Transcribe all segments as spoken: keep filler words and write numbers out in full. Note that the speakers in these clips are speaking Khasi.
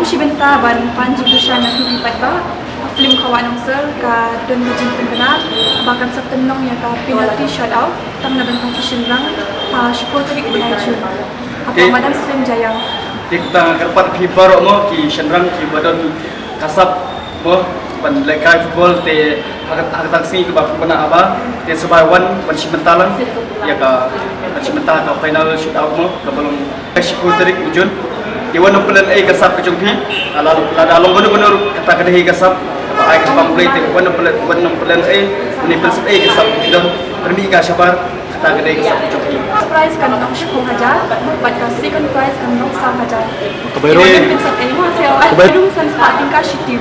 Shi bynta ban pan jingkyrshan ïa phi pat ba ka film Khawa Nongsor ka don ka jingpynbna ba kan sa pynlong ïa ka penalty shootout tang na bynta ki shynrang ha shiphew tarik u bnai Jun. Hapoh Madan Stadium Jaiaw. Te kata nga kyrpad phi baroh mo ki shynrang kiba don ka sap mo ban lehkai football te ha ka, ha kata ka sngi kaba phi bna aba te shu bai wan ban shim bynta lang ïa ka ban shim bynta ka final shootout mo kaba long ka shiphew tarik u Jun. Te wat nym pynlehnohei ka sap ka jong phi. Lada, lada long kano kano ruh kata ka dei ka sap kaba ai ka bam blei te wat nym pynleh, wat nym pynlehnohei, nym pynlehnohei ka sap ka jong phi. Pynmih ka shabar. Kata ka dei ka sap ka jong phi. First prize kan long shiphew hajar bad ka second prize kan long saw hajar. Ka bai rung. Ïa pynsaphriang mo, sa ïa ka bai rung san spah tyngka shi team.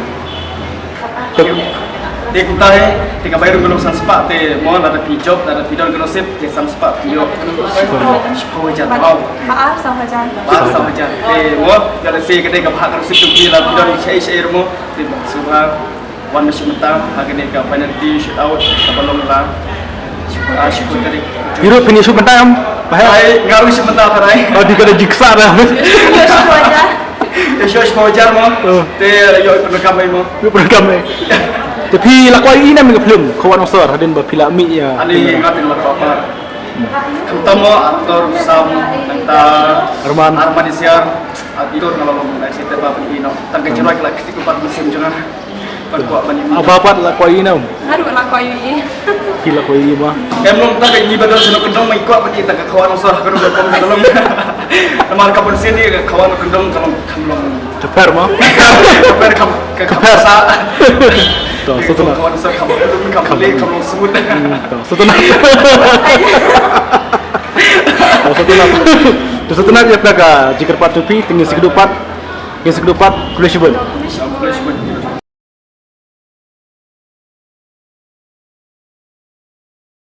Te kumta hi, te ka bai rung ka long san spah te mo lada phi jop, lada phi don ka nasib te san spah phi ïoh shiphew hajar. Wow. Ba ar saw hajar. Ba ar saw hajar. Te mo lada sa ka dei kaba ha ka nasib jong phi lada phi don shaei shaei ruh mo te sngewbha wan shim bynta ha kane ka penalty shootout kaba long la, ah, shiphew tarik. Phi ruh phin ïa shim bynta em? Ba heh. Ai, nga ruh shim bynta ba heh. Oh, dei ka da jingksa da. Ïa shiphew hajar mo. Oh. Te ïoh pyndonkam ei mo. Ïoh pyndonkam ei. Te phi la kwah ïohi ne em ïa ka film Khawa Nongsor hadien ba phi la mih ïa. Ani nga phi la kwah. Khamtam mo actor Sam, nangta Arman. Arman Isyar. Actor nga la long excited te ba phin ïohi noh. Tang ka jingrwai ka la kti ko pat mynsiem jong nga. Ban kwah ban ïohi. Aba pat la kwah ïohi ne em? Nga ruh la kwah ïohi. Phi la kwah ïohi ba? Em long tang ka ngi ba don sha kyndong ma ngi kwah ban ïohi tang ka Khawa Nongsor ka ruh ka kong ka long. Namar ka mynsiem ïa ka Khawa Nongsor kyndong ka long kam long. Ka pher mo? Ka pher kam, ka, ka pher sa. To, sngewtynnat. Khawa Nongsor kam long, kam long, kam long smooth. Hmm, to, sngewtynnat. To, sngewtynnat. To, sngewtynnat ïa phi ka jingkyrpad jong phi, te ngin sa ïakynduh pat. Ngin sa ïakynduh pat, khublei shibun. Khublei shibun.